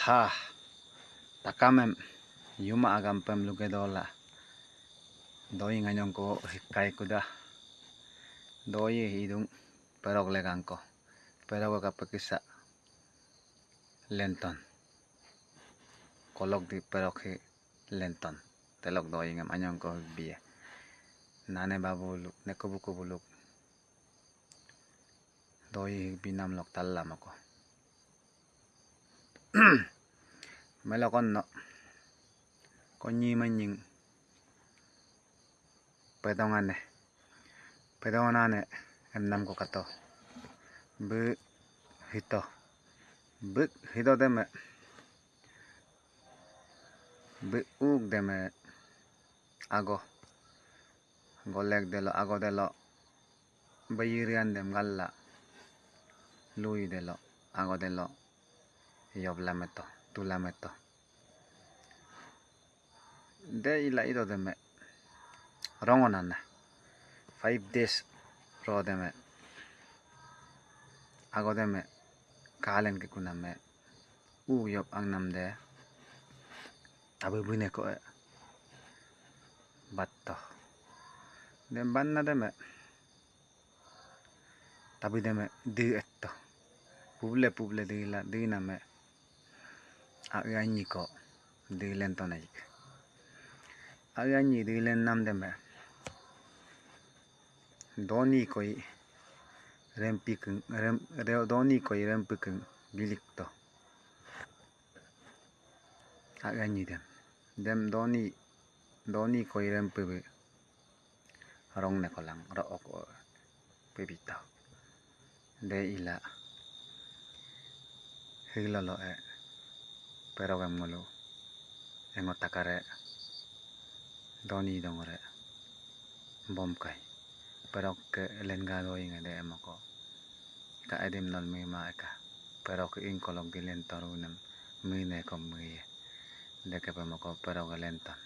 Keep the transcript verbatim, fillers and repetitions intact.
Tah, takamem yuma agampem lugedola. Doi nganyongko hikaikuda. Doi hidung perok legangko. Perok kapekísa lenton. Kolok di perok hi lenton. Telok doi ngem anyongko hikbiye. Nane babuluk, nekobuko buluk. Doi hikbinam lok tallamako. Melokon no. Konyi manying. Pedongane. Pedonane emnamko kato. Bí hito. Bí hito deme. Bí uk deme. Ago. Golek delo, ago delo. Bayirian dem galla. Lui delo, ago delo. Yobla meto, tula meto. De ila ido deme. Rongonana. Five days ro deme. Ago deme. Kalen ke kuname. U yob angnam de. Tabi bine ko e. Batto. Dem banna deme. Tabi deme di etto. Puble puble di la di name. Ai anyi ko di lento na ik. Ai anyi di len nam deme. Doni koi rempikeng rem re doni koi rempikeng bilik to. Ai anyi dem. Dem doni doni koi rempebe. Rong ne kolang ro oko pebita. De ila. Hilolo e. Perok em ngolu. Engo takare. Doni dongore. Bom kai. Perok ke lenga doi nge de emoko. Ka edim nol mima eka. Perok ingkolok di lentor unem mine ko miye. Deke pemoko perok lenton.